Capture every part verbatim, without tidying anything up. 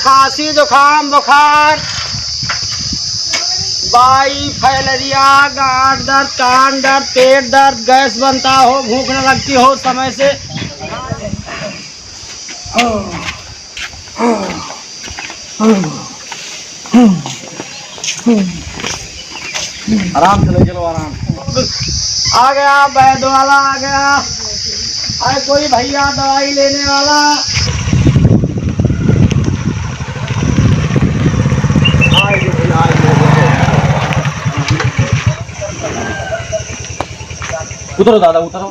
खांसी, जुकाम, बुखार, बाई, फैलेरिया, गांठ दर्द, कान दर्द, पेट दर्द, गैस बनता हो, भूख न लगती हो समय से। आराम से ले चलो, आराम। आ गया, वैद्य वाला आ गया। अरे, कोई भैया दवाई लेने वाला? उतरो दादा, उतरो।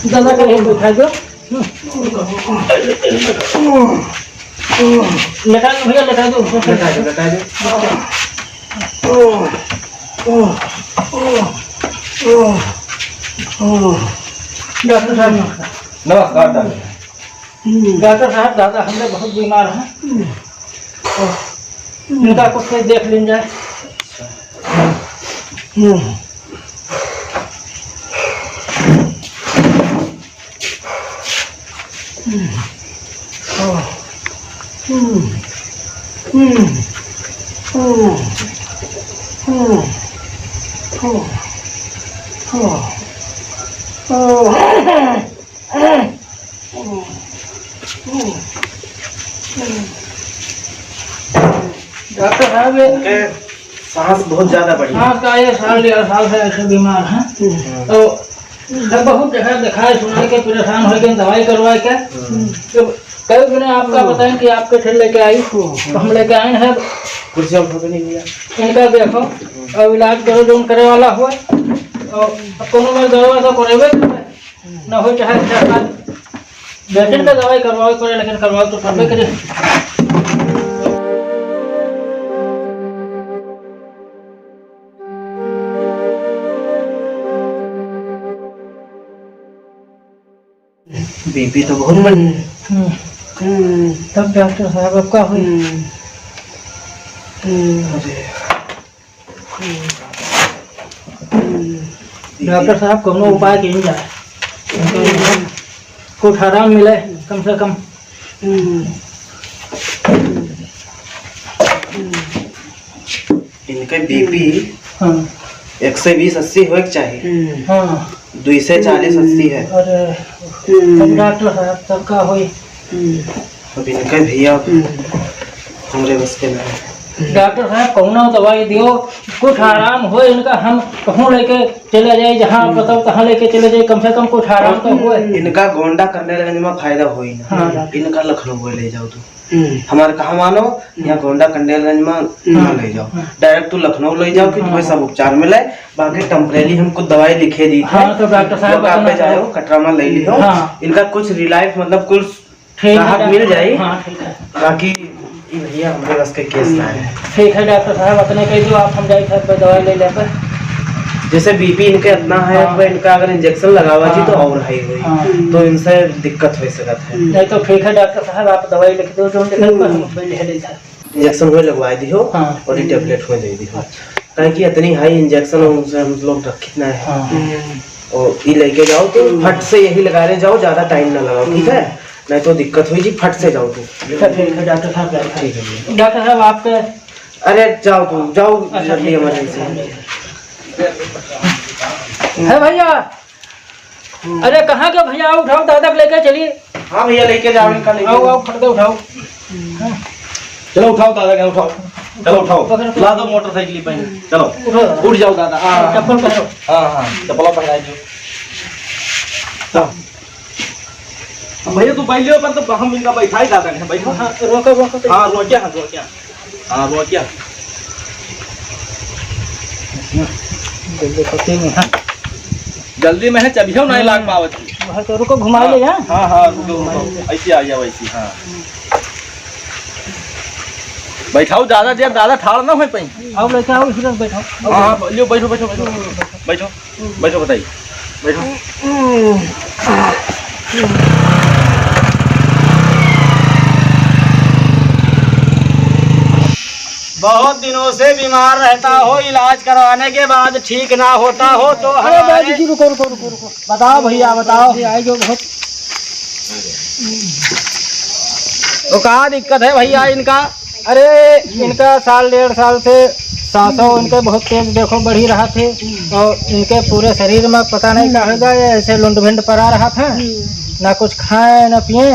दादा का एक बैठा दो। लेटा दो भैया, लेटा दो। लेटा दो, लेटा दो। डॉक्टर साहब, नमस्कार। नमस्कार डॉक्टर। डॉक्टर साहब, दादा हमरे बहुत बीमार हैं। इनका कुछ कोई देख लीन जाए। डॉक्टर साहब, ये उनके सांस बहुत ज्यादा बढ़ी। सांस का ये साल, डेढ़ साल से ऐसे बीमार हैं। हम्म। तो सब बहुत जगह दिखाए, सुनाए के, परेशान होए के, दवाई करवाए के। हम्म। तो कई जने आपका हम्म। बताएं कि आपके ठे लेके आई, हम्म। तो हम लेके आए हैं। कुर्सी उठा के नहीं लिया। इनका देखो, हम्म। और इलाज करो, जो करे वाला हुआ। और अब कोनो में दवा तो करेबे करे। ना हो चाहे अच्छा, बेचन का दवाई करवाओ करे, लेकिन करवाओ तो करबे करे। बीपी तो बहुत बढ़ हम्म। हम्म। तब डॉक्टर साहब अब का होई? हम्म। हम्म। अरे। डॉक्टर साहब, कौनो उपाय कीन जाए, कुछ आराम मिले, कम से कम। इनके बीपी हाँ। एक सौ बीस अस्सी होए के चाहिए। हाँ। दो सौ चालीस अस्सी है। अरे, तब डॉक्टर साहब, तब का होई? अब इनका भैया हम्म। हमरे बस के ना है। डॉक्टर साहब, कौनो दवाई दियो, कुछ आराम हो इनका, हम कहूँ लेके चले जाए, जहाँ आप हम्म। बताओ तहाँ लेके चले जाए, कम से कम कुछ आराम तो होए। इनका गोंडा कंडेलगंज में फायदा होई ना। हाँ, डॉक्टर। इनका लखनऊ ले जाओ तू। हम्म। हमार कहा मानो, हम्म। यहाँ गोंडा कंडेलगंज में ना हम्म। ले जाओ, हम्म। डायरेक्ट तू लखनऊ ले जाओ कि हम्म। तुम्हें सब उपचार मिले। बाकी टेम्परेरी हम कुछ दवाई लिखे दी थे। हाँ, तो डॉक्टर साहब, जो आप बताना पे जाओ, चाहो। कटरा में ले ली हो। हाँ। इनका कुछ रिलीफ, मतलब कुछ ठीक है राहत डॉक्टर मिल साहब। जाई। हाँ, ठीक है। बाकी ई भैया हमरे बस के केस ना है। ठीक है डॉक्टर साहब, अतने कह दो आप, हम जाई घर पे दवाई ले लेकर। जैसे बीपी इनके इतना है, हाँ। अब इनका अगर इंजेक्शन लगावा जी तो हाँ। और हाई होई। हाँ। तो इनसे दिक्कत हो सकत है। नहीं तो ठीक है डॉक्टर साहब, आप दवाई लिख दो जो लिखल बा, हम ले लेते हैं। इंजेक्शन हुए लगवा दी हो हाँ। और ये टेबलेट हुए दे दी हो। अच्छा। काहे कि इतनी हाई इंजेक्शन उनसे हम लोग रखित ना है। हाँ। और ये लेके जाओ तो फट से यही लगा ले जाओ, ज्यादा टाइम ना लगाओ, ठीक है? नहीं तो दिक्कत हुई जी, फट से जाओ तू। अच्छा, ठीक है, डॉक्टर साहब, जाओ। ठीक है जी। डॉक्टर साहब, आपके अरे जाओ तू, जाओ अच्छा, जल्दी, ठीक है, इमरजेंसी। ठीक है। है भैया, अरे कहाँ के भैया, उठाओ दादा के लेके चलिए। हाँ भैया, लेके जाओ इनका, लेके आओ, जाओ। आओ, फट दे, उठाओ। चलो उठाओ दादा के, उठाओ। चलो उठाओ। पकड़, पकड़। ला दो मोटरसाइकिल पे। चलो। उठो। उठ जाओ दादा। हाँ, हाँ। चप्पल पहनो। हाँ, हाँ, चप्पल पहनाए दो। चलो। भैया तू बैठ लियो पर तो हम इनका बैठाई दादा के, बैठो। हाँ, रोको, रोको, तो हाँ, रोकिया, हाँ, रोकिया। हाँ, रोकिया। जल्दी पकड़े में, हाँ। जल्दी में है, चबियो नहीं लाग पावत है। वहाँ तो रुको, घुमा ले, हाँ। हाँ, हाँ, रुको, रुको। ऐसे आ जाओ, ऐसे, हाँ। बैठाओ, ज्यादा देर, ज्यादा ठाड़ ना हो पाई। आओ, लेके आओ, इधर बैठाओ। हाँ, हाँ, लियो, बैठो, बैठो, बैठो। बैठो। बैठो, बताइए, बैठो। बहुत दिनों से बीमार रहता हो, इलाज करवाने के बाद ठीक ना होता हो तो अरे हमारे बैद जी, रुको, रुको, रुको, रुको। बताओ भैया, बताओ। ये आएगा बहुत। तो का दिक्कत है भैया इनका? अरे, इनका साल डेढ़ साल से सांसों इनके बहुत तेज, देखो, बढ़ी रहा थे। और इनके पूरे शरीर में पता नहीं का हो गया, ये ऐसे लुंड भिंड पड़ा रहा था। ना कुछ खाए, ना पिए।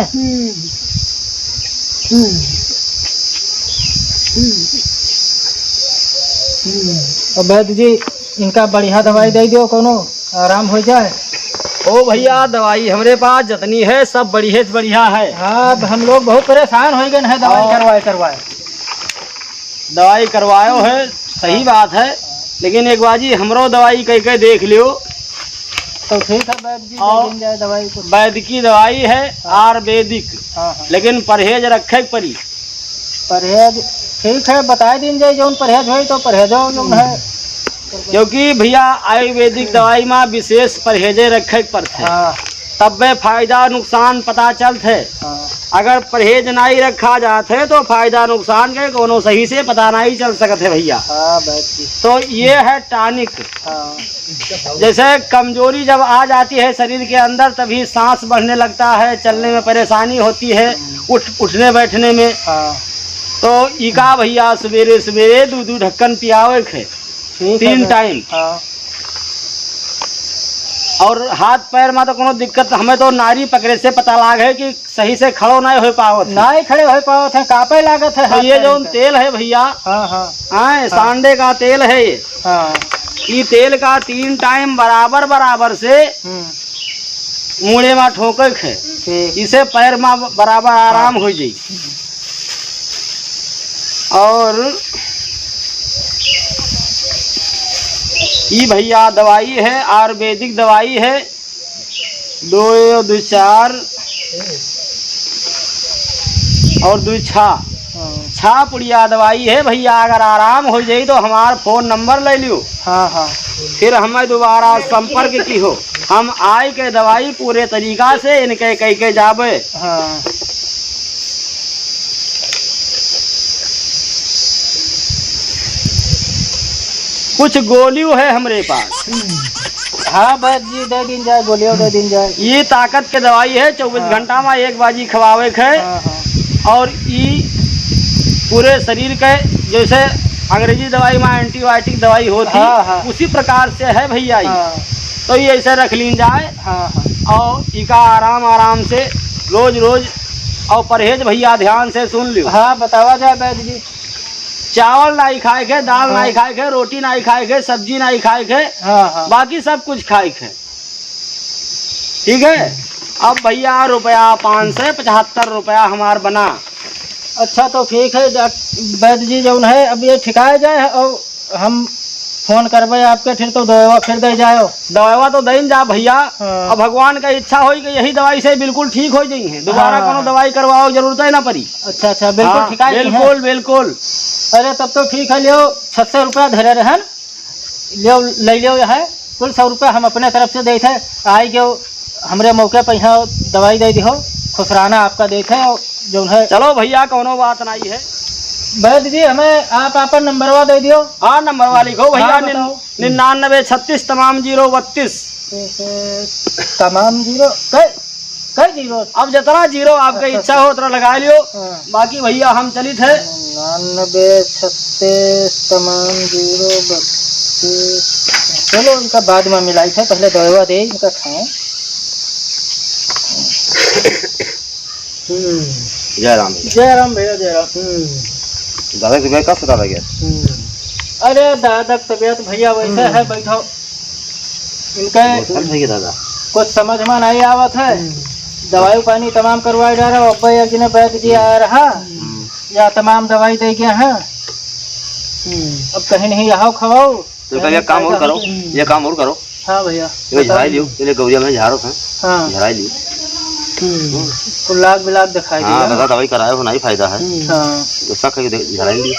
अब वैद्य जी, इनका बढ़िया दवाई दे दो, कोनो आराम हो जाए। ओ भैया, दवाई हमरे पास जितनी है, सब बढ़िया से बढ़िया है। हाँ, अब हम लोग बहुत परेशान हो गए हैं दवाई और करवाए करवाए। दवाई करवायो है, सही हाँ। बात है, लेकिन एक बार जी हमरो दवाई कह के देख लियो। तो ठीक है वैद्य जी, और दे दीन जाए दवाई को। वैद्य की दवाई है हाँ। आयुर्वेदिक, हाँ, हाँ। लेकिन परहेज रखे के पड़ी। परहेज ठीक है, बताए दीन जाए जौन परहेज होई तो परहेजो जौन है। क्योंकि भैया आयुर्वेदिक दवाई में विशेष परहेजे रखे के पड़ते हैं। हाँ। तब्बे फायदा नुकसान पता चलत है। हाँ। अगर परहेज नहीं रखा जात है तो फायदा नुकसान के कोनो सही से पता नहीं चल सकत है भैया। हाँ, बात ठीक। तो ये है टॉनिक। हाँ। जैसे कमजोरी जब आ जाती है शरीर के अंदर, तभी सांस बढ़ने लगता है, चलने में परेशानी होती है, उठ, उठने बैठने में। हाँ। तो इका भैया सवेरे सवेरे दू दू ढक्कन पियावे के है, ठीक है तीन भैया। टाइम। हाँ। और हाथ पैर में तो कोनो दिक्कत, हमें तो नारी पकड़े से पता लाग है कि सही से खड़ो नहीं हो पावत है। नहीं खड़े हो पावत है, कांपे लागत है तो हाथ ये पैर जौन इनका। तेल है भैया, हाँ, हाँ। हाँ, हाँ। सांडे का तेल है ये। हाँ। ई तेल का तीन टाइम बराबर बराबर से हम्म। मूड़े में ठोके के है। ठीक। इसे पैर में बराबर आराम हाँ। हो जाई। और ई भैया दवाई है, आयुर्वेदिक दवाई है। दो, दो चार और दो छा। हाँ। छा पुड़िया दवाई है भैया, अगर आराम हो जाई तो हमार फोन नंबर ले लियो। हाँ, हाँ। फिर हमें दोबारा संपर्क किहो। हम आए के दवाई पूरे तरीका से इनके कह के जाबे। हाँ। कुछ गोलियों है हमरे पास। हाँ, वैद्य जी, दे दीन जाए, गोलियों दे दीन जाए। ये ताकत के दवाई है, चउबीस हाँ। घंटा में एक बाजी खवावे के है। हाँ, हाँ। और ई पूरे शरीर के, जैसे अंग्रेजी दवाई में एंटीबायोटिक दवाई होती, हाँ, हाँ। उसी प्रकार से है भैया ई। हाँ। तो ये ऐसे रख लीन जाए। हाँ, हाँ। और इका आराम आराम से रोज रोज, और परहेज भैया ध्यान से सुन लियो। हाँ, बतावा जाए वैद्य जी। चावल नाई खाए के, दाल हाँ। नाई खाए के, रोटी नाई खाए के, सब्जी नाई खाए के, हाँ, हाँ। बाकी सब कुछ खाए के। ठीक है? अब भैया रुपया पाँच सौ पचहत्तर रुपया हमार बना। अच्छा, तो ठीक है, डॉक-, वैद्य जी जौन है, अब ये ठिकाए जाए और हम फोन करबे आपके, फिर तो दवाई फिर दे जाओ। दवाई तो देन जा भैया। हाँ। अब भगवान का इच्छा होई कि यही दवाई से बिल्कुल ठीक हो जाई है, दोबारा हाँ। कोनो दवाई करवाओ जरूरत ही ना पड़ी। अच्छा, अच्छा, बिल्कुल हाँ, ठिकाए जाई है। बिल्कुल, बिल्कुल। अरे तब तो ठीक है, लियो, छह सौ रुपया धरे रहन, लियो, ले लियो, यह है कुल सौ रुपया हम अपने तरफ से देत है, आई गयो हमरे मौके पे यहाँ दवाई दे दिहो, खुसराना आपका देत है, और जौन है चलो भैया, कोनो बात नहीं है। वैद्य जी, हमें आप आपन नंबरवा दे दियो। हाँ, नंबरवा लिखो भैया, हाँ, निन-, बताओ। निन्यानवे छत्तीस तमाम जीरो बत्तीस। तमाम जीरो, कै, कै जीरो? अब जितना जीरो आपके अच्छा, इच्छा हो, उतना लगा लियो। हाँ। बाकी भैया, हम चलित है। निन्यानवे छत्तीस तमाम जीरो बत्तीस। चलो, इनका बाद में मिलाई थे, पहले दवा दे, इनका खाएं। हम्म। जय राम भैया। जय राम भैया, जय राम। हम्म। दादा की तबीयत का सुधार गया? हम्म। अरे, दादा की तबीयत भैया वैसे हम्म। है, बैठो। इनका बहुत फर्क है ये दादा। कुछ समझ में नहीं आवत है। हम्म। दवाई पानी तमाम करवाए जा रहा, अब एक जने वैद्य जी आया रहा, हम्म। या तमाम दवाई दे गया है। हम्म। अब कहीं नहीं, यहाँ खवाओ। तो कहीं ये काम और करो, हम्म। ये काम और करो। हाँ भैया, ये बताओ। झराई लियो, ये गौरिया में झाड़ो है। हाँ। झराई लियो। हम्म। कुल लाग बिलाग दिखाई हाँ, दिया। दादा दवाई कराए हो, नहीं फायदा है। हम्म। हाँ। तो शक है कि दे-, झराई लियो।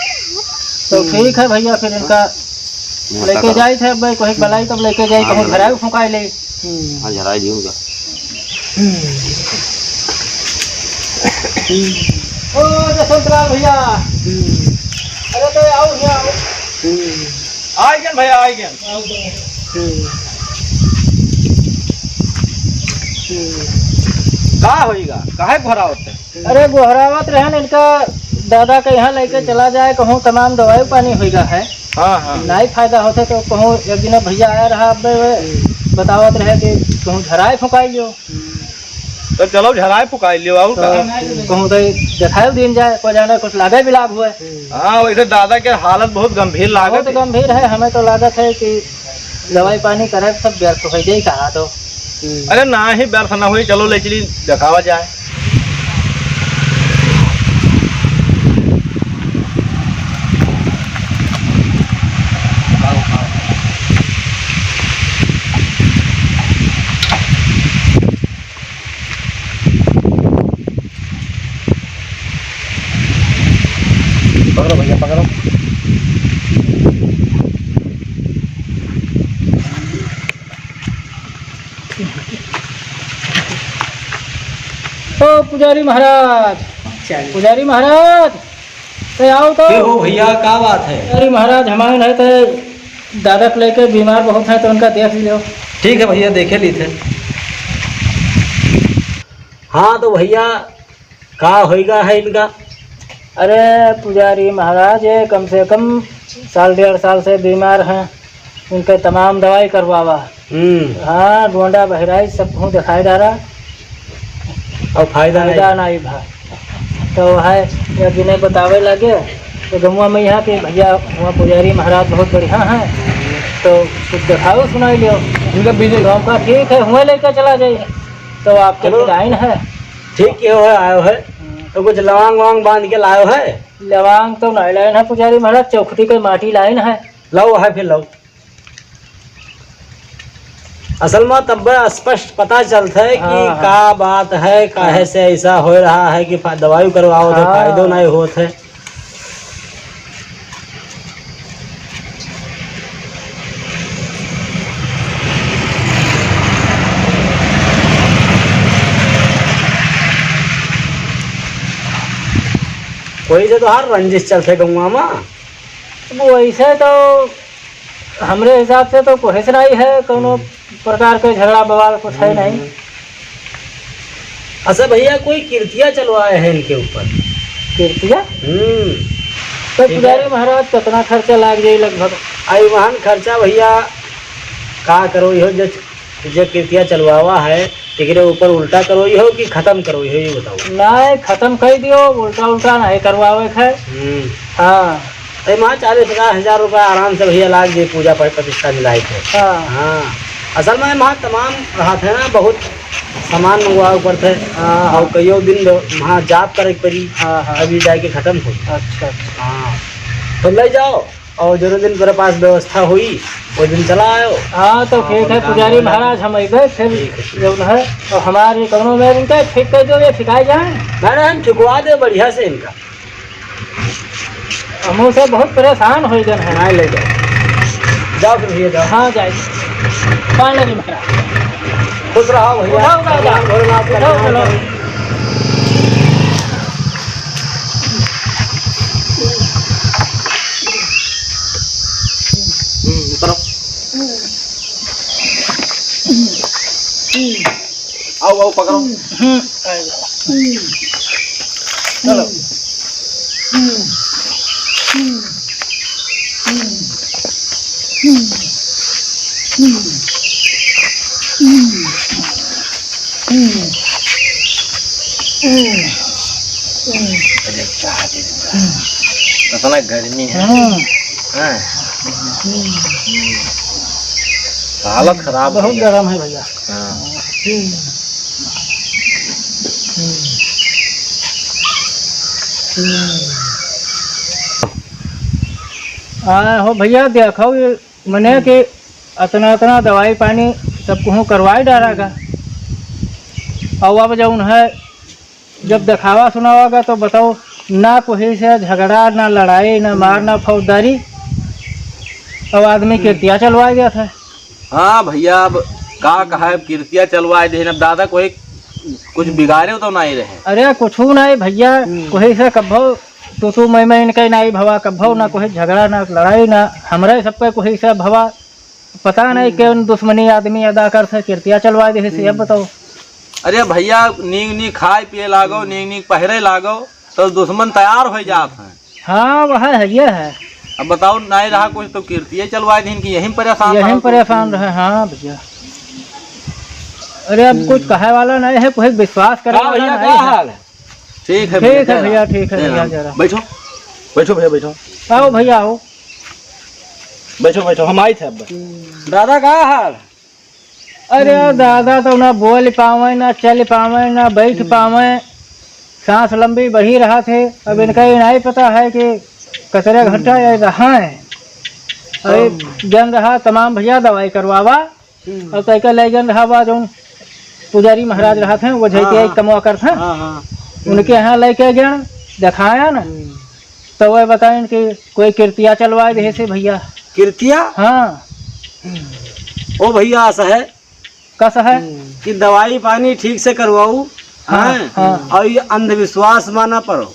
तो हम्म। ठीक है भैया, फिर इनका हम्म, लेके जाई थे, अब कोई बलाई तब लेके जाई, हाँ, कहूँ भैया। झराई फुंकाई ले। हम्म। हाँ, झराई लियो उनका। हम्म। ओ, जसवंत लाल भैया। हम्म। अरे तो आओ। आइगन भइया, आइगन। हम्म। हम्म। का होइगा? काहे गोहरावत है? अरे, गोहरावत रहन, इनका दादा के यहाँ लइके चला जाए, कहूँ तमाम दवाई पानी होइगा है। हाँ, हाँ। नाहीं फायदा होत है तो कहूँ एक दिन भइया आया रहा, अब बतावत रहे कि कहूँ झराए फुकाई लियो। तो चलो झराए फुकाई लियो, और तो का? कहूँ तो देखाई दिन जाए, कोई जाने कुछ लागे भी लाभ हुए। हाँ, वैसे दादा के हालत बहुत गंभीर लागत बहुत है। गंभीर है, हमें तो लागत है कि दवाई पानी करे सब व्यर्थ हो जाए कहा तो। अरे ना ही व्यर्थ ना होई, चलो ले चली देखावा जाए। पकड़ो भइया, पकड़ो। ओ पुजारी महाराज, चल। पुजारी महाराज, ते आओ तो। के हो भइया, का बात है? पुजारी महाराज, हमारे नहीं थे, दादा के लेके बीमार बहुत है, तो उनका देख लियो। ठीक है भइया, देखे ली थे। हाँ तो भइया, का होइगा है इनका? अरे पुजारी महाराज, ये कम से कम साल डेढ़ साल से बीमार हैं। उनके तमाम दवाई करवावा। हम्म। हाँ, गोंडा बहराइच सब कहूँ दिखाई डारा। और फायदा नहीं। फायदा नहीं भा। तो है, या जिन्हें बतावे लगे, तो गमुआ में यहाँ के भइया, वहाँ पुजारी महाराज बहुत बढ़िया हैं, तो कुछ दिखाओ सुनाई लियो। इनका बिजली गाँव का ठीक है, हुए लेके चला जाइए। तो आपके चलो। फिर आइन है। ठीक के हो, आयो है। हम्म। तो कुछ लवांग वांग बांध के लायो है? लवांग तो नहीं लाइन है पुजारी महाराज, चौखटी के माटी लाइन है। लाओ है फिर लाओ। असल में तब स्पष्ट पता चलता है कि हाँ, हाँ। का बात है, काहे हाँ। से ऐसा हो रहा है कि फा-, दवाई करवाओ तो हाँ। फायदो नहीं होत है। कोई से तो हर रंजिश चलते गौवा में। वो ऐसे तो हमरे हिसाब से तो कुछ नहीं है, कोनो हम्म। प्रकार के झगड़ा बवाल कुछ है नहीं। हम्म। अच्छा भइया, कोई किर्तिया चलवाए हैं इनके ऊपर? किर्तिया? हम्म। तो ठीक है। पुजारी महाराज, कितना खर्चा लाग जाई लगभग? आई वहन खर्चा भइया, का करो, इहो जे, जे किर्तिया चलवावा है, एकरे ऊपर उल्टा करो इहो कि खतम करो इहो, ये बताओ। नहीं, खतम कर दियो, उल्टा उल्टा नहीं करवावे के है। हम्म। हाँ। अरे, वहाँ चालीस पचास हजार रुपया आराम से भइया लाग जाई पूजा पाठ प्रतिष्ठा मिलाई के। हाँ। हाँ। असल में वहाँ तमाम रहत है ना, बहुत सामान मंगवावे पड़त है। हाँ। और कईयो दिन वहाँ जाप करे के पड़ी। हाँ, हाँ। अभी जाके खतम हो। अच्छा, अच्छा। हाँ। तो ले जाओ और जौने दिन तोरे पास व्यवस्था होई, वो दिन चला आयो। हाँ, तो हाँ, ठीक है, पुजारी महाराज, हम अइबे, फिर ठीक है, ठीक। जौन है, तो हमारे कौनो में इनका ठीक कर दो, ये ठिकाए जाए। नहीं, नहीं, हम ठिकवा दे बढ़िया से इनका। हम उसे बहुत परेशान हो गए हैं। नहीं ले जाओ। जाओ फिर भैया, जाओ। हाँ, जाए। पानी नहीं भरा। खुश रहो भैया। उठाओ, उठाओ, उठाओ। भगवान भोलेनाथ का उठाओ, नाम चलो। करो। हम्म, उतरो। आओ, आओ, पकड़ो। हम्म, चलो। अरे, का दिन बा। इतना गर्मी है। हम्म। हाँ। हालत खराब बहुत हो गया। गरम है भैया। हाँ। हम्म। हम्म। हम्म। हाँ, हो भैया, देखो, ये मने कि अतना, अतना दवाई पानी सब कुहू करवाए डारा गा। और अब जौन है, जब देखावा सुनावा गा, तो बताओ, ना कोई से झगड़ा, ना लड़ाई, ना मार, ना फौजदारी, अब आदमी किर्तिया चलवाए गया था। हाँ भैया, अब का कहा है, किर्तिया चलवाए देहन, अब दादा कोई कुछ बिगाड़े तो नहीं रहे। अरे कुछ नहीं भैया, हम्म। कोई से कभो तू, तू, मैं, मैं इनके नाई भवा, कब भव ना कोई झगड़ा, ना लड़ाई, ना हमरे सबके कोई से भवा। पता नहीं कौन दुश्मनी आदमी अदा कर से किर्तिया चलवा दे से, अब बताओ। अरे भैया, नीक नीक खाए पिए लागो, नीक नीक पहिरे लागो, तो दुश्मन तैयार हो जात है। हाँ, वह है, ये है। अब बताओ, नहीं रहा कुछ तो किर्तिया चलवा दीन कि यहीं परेशान यहीं रहो। परेशान रहे, हाँ भैया। अरे, अब कुछ कहे वाला नहीं है, कोई विश्वास करे का वाला भैया, नहीं का है। हाल है? ठीक है ठीक है भैया, भैया, ठीक है जय भैया, राम। जय राम। बैठो, बैठो भैया, बैठो। आओ भैया, आओ। बैठो, बैठो, हम आए थे अब। दादा, का हाल? अरे दादा, तो ना बोल पावे, ना चल पावे, ना बैठ पावे, सांस लंबी बढ़ी रहा थे। अब इनका ये नहीं पता है कि कचरे घंटा ये रहा है। अरे, जन रहा तमाम भैया दवाई करवावा। हम्म। और तैका ले गन रहा बा जौन पुजारी महाराज रहत हैं, वो झैते हाँ, एक हाँ। कमवा करत हैं। हाँ, हाँ। उनके यहाँ लेके गन, देखाया ना। हम्म। तो वह बताइन कि कोई किर्तिया चलवाए दे से भैया। किर्तिया? हाँ। ओ भैया, ऐसा है कस है? हम्म। कि दवाई पानी ठीक से करवाऊ, हाँ, हैं? हाँ। और ये अंधविश्वास में ना पड़ो,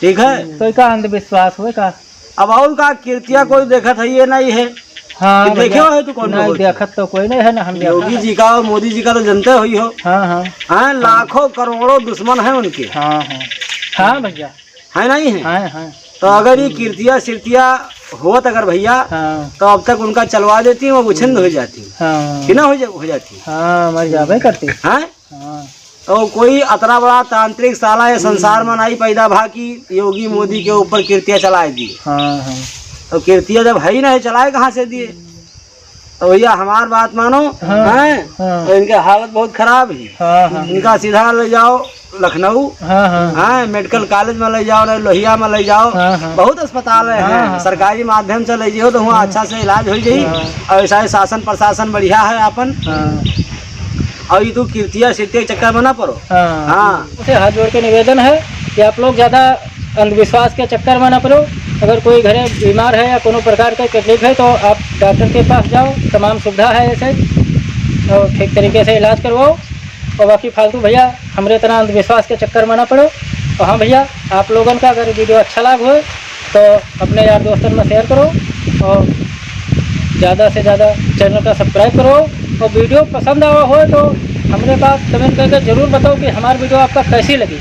ठीक है? तो का अंधविश्वास हुए का? अब और का, किर्तिया कोई देखत है ये नहीं है हाँ कि देखे भैया। हो है तो कौन नहीं, बहुत? देखत तो कोई नहीं है ना, हम देखत योगी है। जी का और मोदी जी का तो जनते हुई हो। हाँ, हाँ। हाँ, लाखों करोड़ों दुश्मन है उनके। हाँ, हाँ। हाँ भैया। है नहीं है? हाँ, हाँ। तो अगर ये किर्तिया सिर्तिया होत अगर भैया, हाँ। तो अब तक उनका चलवा देती, वो उछिंद हो जाती। हाँ। कि ना हो जा-, हो जाती? हाँ, मर जावे करती। हाँ? हाँ। तो कोई अतरा बड़ा तांत्रिक साला ये संसार में नहीं पैदा भा कि योगी मोदी के ऊपर किर्तिया चलाए दिए। हाँ, हाँ। तो किर्तिया जब है ही नहीं, चलाए कहाँ से दिए? तो भैया, हमार बात मानो, हाँ, हैं? हाँ। तो इनके हालत बहुत खराब है। हाँ, हाँ। इनका सीधा ले जाओ लखनऊ, हाँ, हाँ। हैं, मेडिकल कॉलेज में ले जाओ, नहीं लोहिया में ले जाओ, हाँ, हाँ। बहुत अस्पताल है, हाँ, हाँ। सरकारी माध्यम से ले जाओ तो वहाँ अच्छा से इलाज हो जाई। हाँ। और ऐसा ही शासन प्रशासन बढ़िया है आपन। हाँ। और ये तू किर्तिया सिर्तिया के चक्कर में ना पड़ो। हाँ। हाँ। उसे हाथ जोड़ के निवेदन है कि आप लोग ज़्यादा अंधविश्वास के चक्कर में ना पड़ो। अगर कोई घरे बीमार है या कोनो प्रकार के तकलीफ है तो आप डॉक्टर के पास जाओ, तमाम सुविधा है ऐसे, और ठीक तरीके से इलाज करवाओ। और बाकी फालतू भैया हमरे तरह अंधविश्वास के चक्कर में ना पड़ो। और हाँ भैया, आप लोगन का अगर वीडियो अच्छा लाग हो तो अपने यार दोस्तन में शेयर करो और ज़्यादा से ज़्यादा चैनल का सब्सक्राइब करो। और वीडियो पसंद आवा हो तो हमरे पास कमेंट करके ज़रूर बताओ कि हमारी वीडियो आपका कैसी लगी।